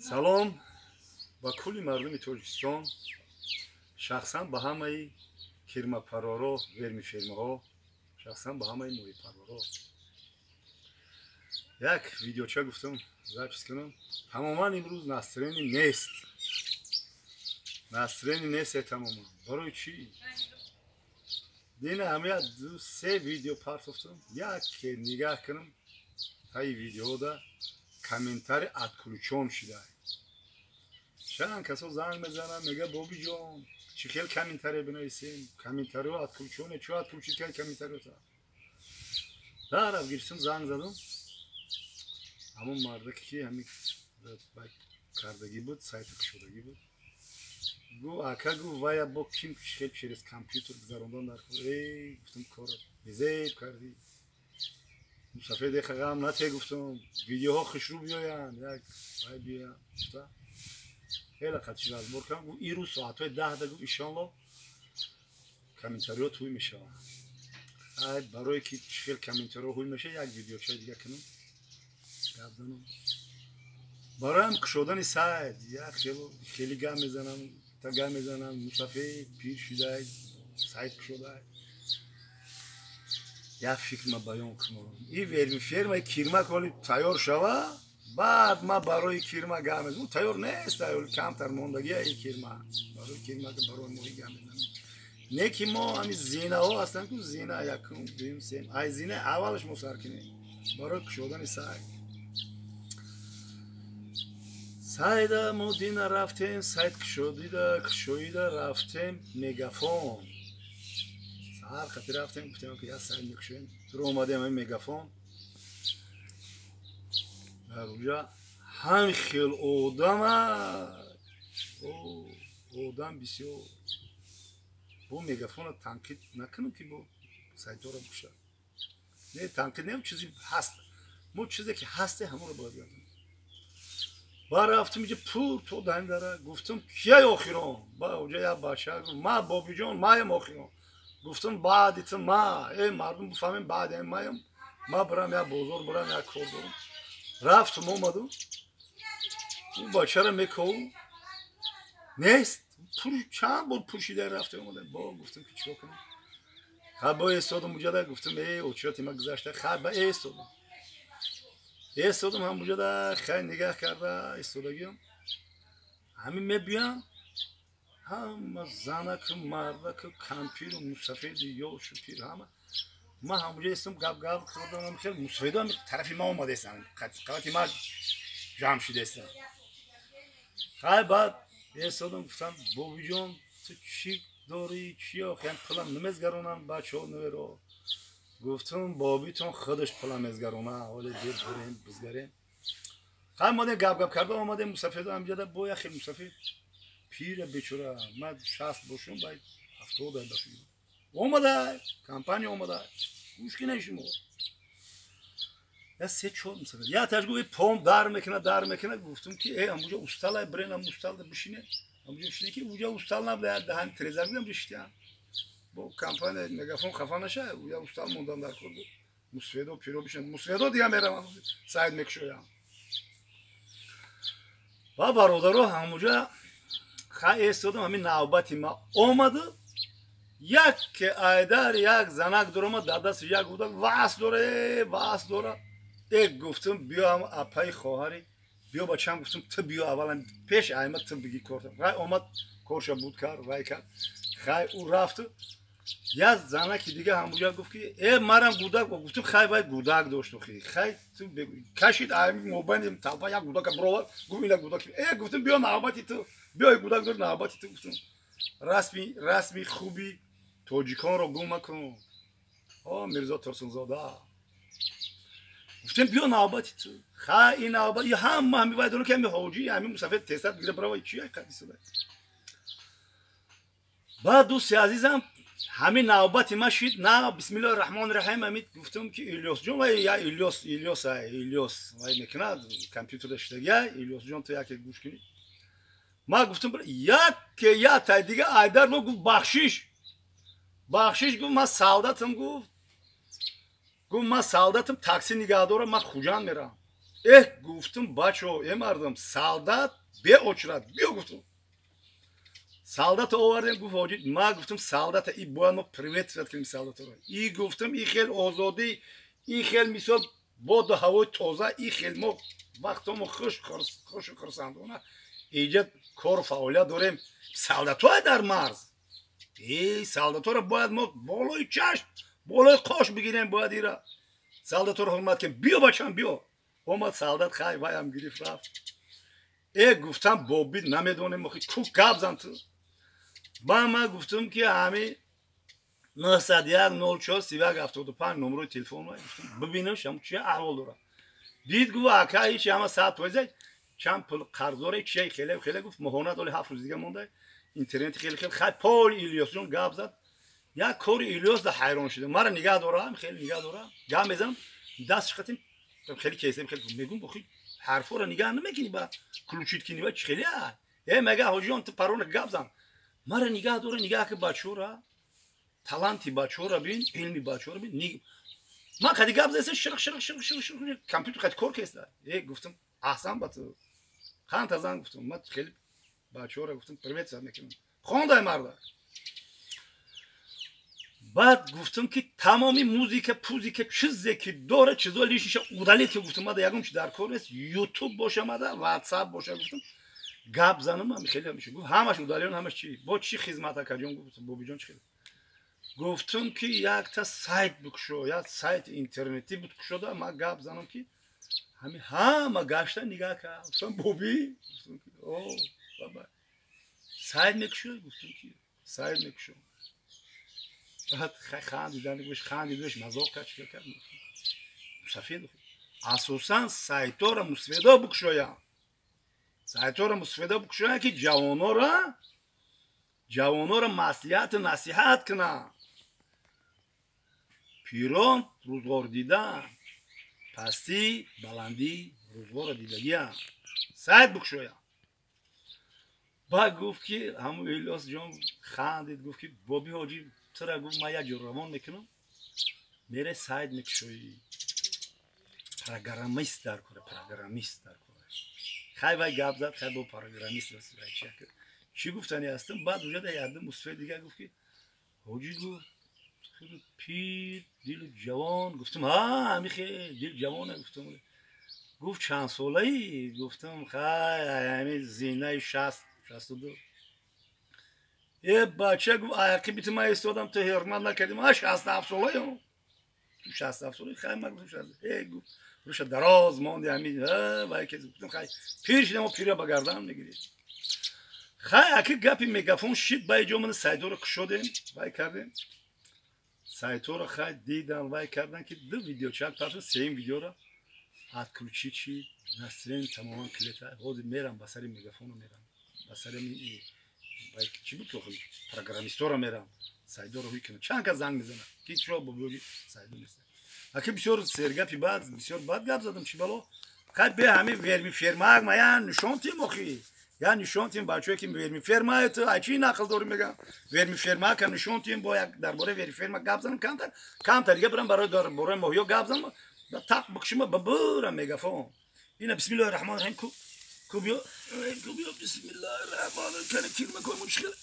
Салом ба кулли мардуми Тоҷикистон, шахсан ба ҳамаи кирмапарроро, вермифермаҳо, шахсан ба ҳамаи моҳипарроро. Як видеоча гуфтам запись кунам. Тамоман имрӯз настроение нест. Настроение нест тамоман. Барои чӣ? Дина ҳамя ду се видео партофтам. Яке нигаҳ кунам, таи видеода комментарий отключён шуда. Чанд касо занг мезананд, мега: «Бобиҷон, чӣ хел комментарий бинависем? Комментариҳо отключёне, чӯ отключить кард комментариҳота?» Дараф гирифтам, занг задам. Ҳамон мардаке ки ҳамин кардагӣ буд, сайти кушодагӣ буд. Гу: «Ака, гу, вая бо ким хел через компютер гузарондан дар кор?» Эй, гуфтам, кора безеб кардӣ. Мусафед, еха ғам нате, гуфтам, видеоҳо хушрӯ биёянд, як вай биёянд. Гуфта хеле қатиши разбор кардам. Гуфт: «Ин рӯз соатҳои 10-да, гуфт, иншоалло, комментариҳо тӯй мешаванд». Ай, барое ки чӣ хел комментариҳо ҳуй мешавад, як видеочаи дига кунам, гап занам. Бароям кушодани сайт як хеле гап мезанам, та гап мезанам: мусафед пир шудай, сайт кушодай. Як фикр ма баён кунам: ин вермифермаи кирмак ҳоли тайёр шава, баъд ма барои кирма гап мезанам. Тайёр нест, камтар мондагия и кирма. Барои кирма, барои моҳӣ гап мезанам. Не ки мо ҳами зинаҳо ҳастанд ку, зина якум, дуюм, сеюм, ай зинаи аввалаш мо сар кунем барои кушодани сайт. Сайда мо дина рафтем, сайт кушодида, кушоида рафтем Мегафон. Саҳар қати рафтем, гуфтем, ки як сайт мекушоем. Туро омадем ҳами Мегафон. Дар уҷа ҳам хел одама, одам бисёр. Бо Мегафона танқид накунам, ки бо сайтҳоро бикушад. Не, танқид не, чизи ҳаст. Мо чизе ки ҳасте, ҳамонро бояд гап. Ба рафтам иҷа, пур то даҳим дара. Гуфтам: «Кияй охирон?» Ба уҷа як бача гуфт: «Ма, Бобиҷон, маям охирон». Гуфтам: «Баъди ту ма». Э, мардум бифаҳмем, баъди маям. Ма бирам, як бозор бирам, як кор дорам. Рафтам, омадам, ӯ бачара мекову, нест. Пур, чанд бор пуршида рафта омадам. Бо гуфтам, ки чикор кунам? Ха, бо эстодам уҷада, гуфтам: «Э, очиёти ма гузашта». Ха, ба эстодам, эстодам ҳам уҷада. Хай, нигаҳ карда истодагиам, ҳамин мебиям, ҳама занаку, мардаку, кампиру, мусафеду, ёшу, пир, ҳама. Ман ҳамуҷа истам, гап гап кардам. Хел мусафедо тарафи ма омадаистанд, қавати ма ҷамъ шудаистанд. Хай, баъд эстодам, гуфтам: «Бобиҷон, ту чӣ дорӣ, чӣ охи пулам намезгаронанд бачаҳо неверо?» Гуфтам: «Бобитон худаш пула мезгарона, ҳоле дер бурем, бизгарем». Хай, омадем, гап гап карда омадем. Мусафедо ҳамҷада бо як хел мусафед пира бечора, ман 60 бошум, баъд 70 ба фикр омада, компания омада. Гӯш кине шумо, я се чор мусафед, як таш гуфт: «Пом дар мекунад, дар мекунад». Гуфтам, ки э, амуҷа устала, бирен, ам усталда бишине, амуҷа бишине, ки уҷа устал набуда, як даҳани трезар буд, амуҷа шитям. Бо компания Мегафон хафа наша, я устал мондан дар кор буд. Мусфедо пиро бишинад, мусфедо дига меравам, сайт мекушоям. Ва бародаро, ҳамуҷа хай эстодам, ҳамин навбати ма омаду, яке айдар як занак дуромад, дар дасти як гудак вас дора, э, вас дора. Э, гуфтам: «Биё, ҳам апаи хоҳари, биё, бачам». Гуфтам: «Ту биё, аввалан пеш айма ту биги кор». Вай омад, корша буд кард, вай кард. Хай, ӯ рафту, як занаки дига ҳамуҷа гуфт, ки э, марам гудак. Гуфтам: «Хай, вай гудак дошт охи». Хай, ту кашид, ай мобайни талпа як гудака бировард, гуфт: «Ина гудак». Э, гуфтам: «Биё, навбати ту, биё, гудак дор, навбати ту». Гуфтам: «Расми хуби тоҷиконро гум макун, о Мирзо Турсунзода». Гуфтем: «Биё, навбати ту». Хай, ин навбат ҳама ҳами вай дорам, ки ҳами ҳоҷи, ҳами мусафед тезтар бигира, барава. Чи қадисода? Баъд, дӯсти азизам, ҳамин навбати ма шид. На, бисмиллоҳи раҳмони раҳим. Ҳамин гуфтам, ки Илёсҷон, вай я Илёс, Илёс, Илёс вай мекунад, компютерда шидагия. Илёсҷон, ту яке гӯш кунӣ. Ма гуфтам, яке я тай дига айдар мо гуфт: «Бахшиш, бахшиш», гуфт, «ман солдатам», гуфт, «ман солдатам, такси нигаҳ дорам, ман Хуҷанд мерам». Эҳ, гуфтум, бачо, э мардум, солдат беочрат биё, гуфтум. Солдата овардем, гуфт, ҳоҷи, ма гуфтум, солдата и бояд мо приветствовать кунем солдатаро. И гуфтум, и хел озодӣ, и хел мисол боду ҳавои тоза, и хел мо вақтомо хуш хушу хурсандона иҷа кору фаъолият дорем. Солдатое дар марз, э солдаторо бояд мо болои чашм, болои қош бигирем, бояд ира солдаторо ҳурмат кунем. Биё, бачам, биё. Омад солдат, хай, ваям гирифт, рафт. Э, гуфтам, Боби, намедонем, охи ку гап зан ту. Ба ма гуфтум, ки ҳами 901 04 31 75 номерои телефон гуфтум, бибинам, шам чи аҳвол дорад. Дид, гуфт, ака, ҳеч, ҳама 100%, чанд пул қарздоре, чия, хеле хеле. Гуфт, моҳона доли 7 рӯз дига монда, интернети хеле хеле. Хай, поли Илёсҷон гап зад. Як кори Илёс да ҳайрон шудам. Мара нигаҳ дорам, хеле нигаҳ дорам, гап мезанам, даст шиқатим, хеле кесем, хеле мегум, охи ҳарфоро нигаҳ намекунӣ, ба включить кунӣ, ва чи хеле э мега, ҳоҷиён, ту парона гап зан, мара нигаҳ дора, нигаҳ ки бачора, таланти бачора бин, илми бачора бин. Ман қади гап заеса, ширқ ширқ ширқ ширқ ширқ, компютер қади кор кеста. Э, гуфтам, аҳсан ба ту, ханта зан, гуфтам, ман хеле бачора, гуфтам, привет мекунам. Хондай марда. Баъд гуфтам, ки тамоми музика, пузика, чизе ки дора, чизо лишний ша удалить ки. Гуфтам, мада ягон чи дар кор нест, Ютуб боша, мада Ватсап боша. Гуфтам, гап занам, ами хеле меша. Гуфт, ҳамаш удалить, ҳамаш чи бо чи хизмат, акаҷон? Гуфтам, Бобиҷон, чи хел? Гуфтам, ки якта сайт бикушо, як сайти интернетӣ бикушода, ман гап занам, ки ҳами ҳама гашта нигаҳ кард. Гуфтам, Боби, гуфтам, ки о баба, сайт мекушоӣ? Гуфтам, ки сайт мекушом. Баъд хандидан, хандидаш, мазоқ кард, чикор кард. Мусафед асосан сайтора мусфедо бикушоям, сайтора мусфедо бикушоям, ки ҷавонора маслиҳату насиҳат кунам. Пирон рӯзғор дидан, пастӣ баландӣ рӯзғорро дидагиам, сайт бикушоям. Баъд гуфт, ки ҳамун Илёс ҷон хандид, гуфт, ки Боби ҳоҷӣ, тура, гуфт, ман як ҷо равон мекунам, мере, сайт мекушоӣ, программист дар кора, программист дар кора. Хай, вай гап зад, хай, бо программист чӣ гуфтани ҳастам. Баъд уҷада якду мусфед дига гуфт, ки ҳоҷӣ, гуфт, хеле пир, дилу ҷавон. Гуфтам, ҳа, ҳами хел дил ҷавоне, гуфтам. Гуфт, чанд солаӣ? Гуфтам, хай, ҳами зинаи 60, 62. Э, бача, гуфт, аяқи бити ман истодам, ту ҳурмат накардӣ, ман 67 солаям, ту 67 солаи. Хай, ман гуфтам, э, гуфт, руша дароз монди, ҳами вай кези. Гуфтам, хай, пир шидам, пира ба гардан мегирӣ. Хай, аки гапи мегафон шид, ба иҷо мана сайтҳоро кушодем, вай кардем сайтҳоро. Хай, дидам, вай кардан, ки ду видеочат пас, сеюм видеоро отключить шид, настроение тамоман клета. Ҳозир мерам ба сари мегафоно, мерам ба сари чӣ буд, программистора мерам, сайдоро ҳуй кунам. Чанд кас занг мезанад, ки чиро, бобои, сайдо нест. Аки бисёр сергапи баъд, бисёр бад гап задам, чӣ бало. Хай, бе ҳами вермифермаак ма я нишон тим, охи я нишон тим бачое, ки вермиферма ту ай чӣ нақл дорӣ, мегам, вермифермаака нишон тим, бо як дар бораи вермиферма гап занам камтар, камтар дига бирам, барои дар бораи моҳиё гап занам, тақ бикушима, бабурам мегафон. Ина, бисмиллоҳи раҳмони раҳим, ку ку, биё, ку, биё, бисмиллоҳи раҳмони, кана кирма кой мушкил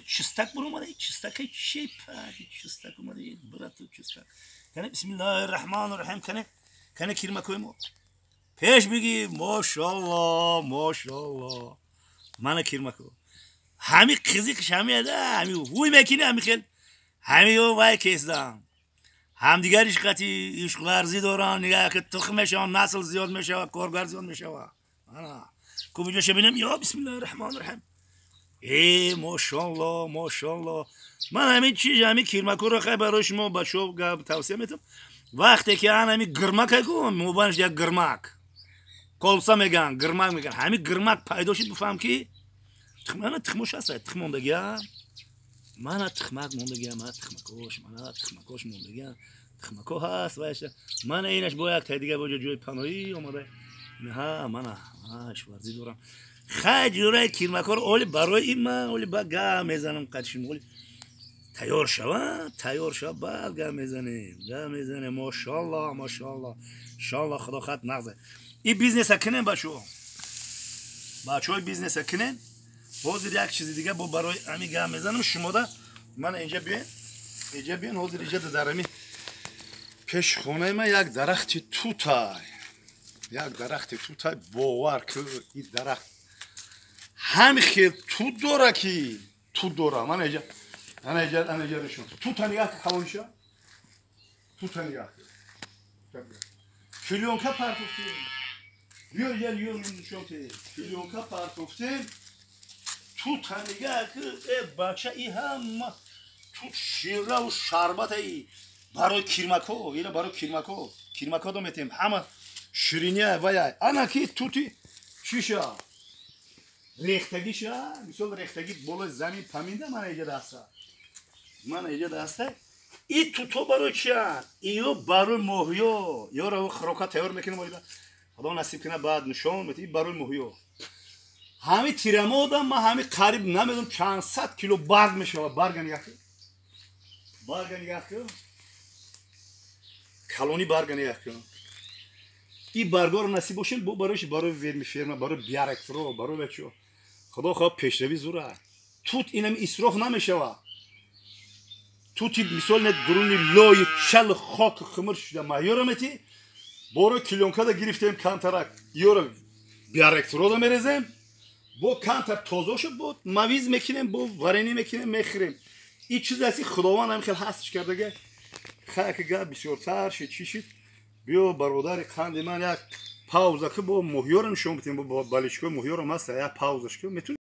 чистак буромада, чистака чи пари чистак омада, брату, чистак. Кана, бисмиллоҳи раҳмони раҳим, кана, кана кирмакои мо пеш биги, мошалло, мошалло. Мана кирмако, ҳами қизиқш ҳамиада, ҳами ҳуй мекини, ҳами хел, ҳами вай кесдам, ҳамдигариш қати ишқварзӣ доранд, нигаҳ ки тухм мешаванд, насл зиёд мешавад, коргар зиёд мешавад. Ана ку биҷоша бинем, ё бисмиллоҳи раҳмони раҳим, э, мошалло, мошалло. Ман ҳамин чиз, ҳамин кирмакоро, хай, барои шумо бачаҳо гап тавсия метам. Вақте ки ан ҳамин гирмака ку мобайнаш як гирмак, колса меган, гирмак меган, ҳамин гирмак пайдо шуд, бифаҳм, ки мана тухмош ҳаст, тухм мондагия, мана тухмак мондагия, мана тухмакош, мана тухмакош мондагия, тухмако ҳаст. Вайша, мана инаш бо як тай дига боҷо ҷои паноҳӣ омада. Ҳа, мана ишварзӣ дорам. Хай, ҷураи кирмакор оли барои ин ман оли ба гап мезанам қадшим оли. Тайёр шава, тайёр шава, баъд гап мезанем, гап мезанем. Мошоалло, мошоалло, иншоалло, худо хат нағзе. И бизнеса кунем, бачаҳо, бачаҳои бизнеса кунем. Ҳозир як чизи дига бо барои ами гап мезанам шумода. Мана инҷа биёен, инҷа биёен. Ҳозир инҷа дар ами пеши хонаи ман як дарахти тутай, як дарахти тутай. Бовар ки, ин дарахт ҳами хел тут дора ки тут дора. Мана инҷа, ана инҷа, ана инҷа нишон. Тута нигаҳ ки, калониша тута нигаҳ. Клёнка партофтем. Биё инҷа, биё, нишон те. Клёнка партофтем. Тута нигаҳ ки, э бача, и ҳама тут шираву шарбата. И барои кирмако, ина барои кирмако, кирмако до метем, ҳама шириния вая. Ана ки тути чиша, рехтагиша, мисол, рехтаги болои замин паминда. Мана иҷа даста, мана иҷа даста. И туто барои чиянд? Иё барои моҳиё. Ёро хӯрока тайёр мекунем оида, худо насиб кунад, баъд нишон мет. И барои моҳиё. Ҳами тирамода ма ҳами қариб намедонам чанд сад кило барг мешавад. Барга нигаҳ кун, барга нигаҳ кун, калони барга нигаҳ кун. И баргоро насиб бошем, бо барои барои вермиферма, барои биоректро, барои бачо. Худо хоҳ, пешравӣ зура. Тут инами исроф намешавад. Тути, мисол, не дуруни лои чал хок химир шуда маҳёра мети. Боро клёнкада гирифтем камтарак, ёро биоректрода мерезем, бо камтар тоза шуд, бо мавиз мекунем, бо варенье мекунем, мехӯрем. И чиз аст, худованд ҳам хел ҳастш кардага. Хайки, гап бисёртар шид, чӣ шид. Биё, бародари қанди ман, як пауза ки, бо моҳиёро нишон битем. Бо баличкои моҳиёрам ҳаста, як паузаш ки метуни.